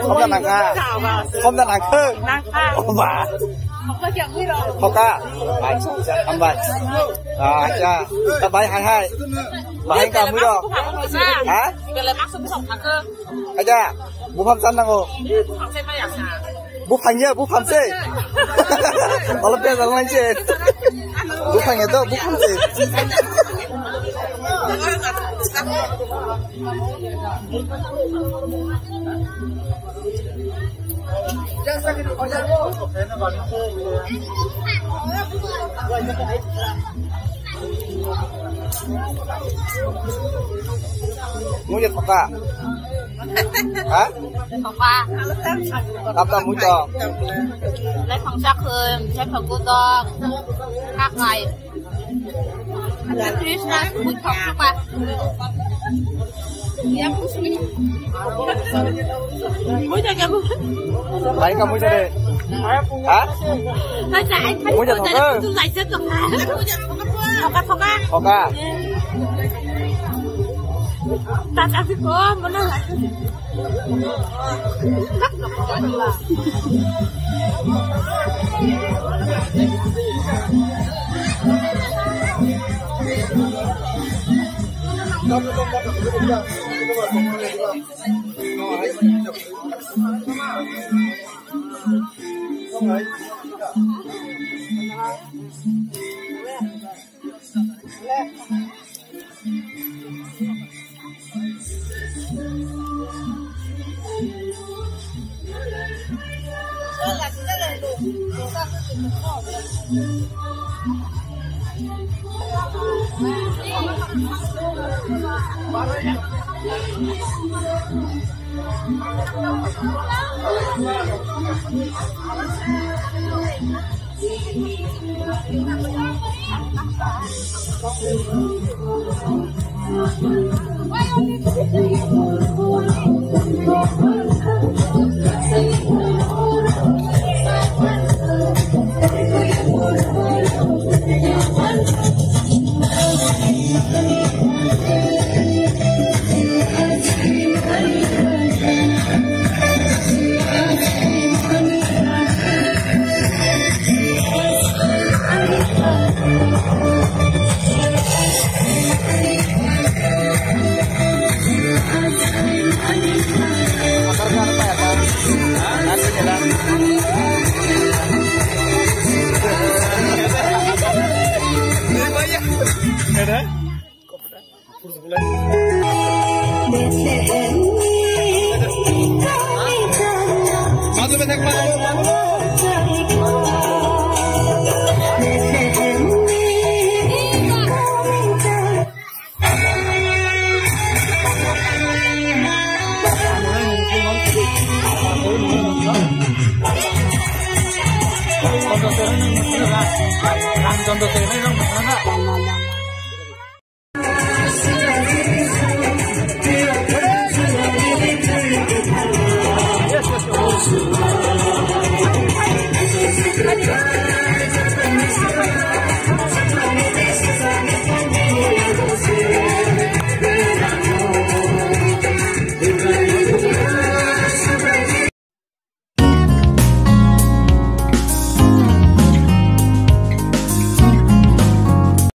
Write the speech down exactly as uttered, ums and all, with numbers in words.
Khom da nangkha. Khom da nangkha. Nangkha. Oba. Hoka. Acha, acha. Hambai. Acha. Ta bai hai hai. Bai ka mui ro. Ha? Acha. Buphang chan nango. Buphang ya, buphang se. Olo pe dal nang se. Buphang ya to, buphang se. Mui ya thoka. Ha? Thoka. Tap tap mui to. Lai phang chak khoi, lai phang gudok. Kak ngai. Christmas mui thok thoka. Yang pusni. Mui jaga bu. Lain ka mui jare. Ha? Mui jaga thoka. Thoka thoka. Thoka. Tata si ko mana lagi.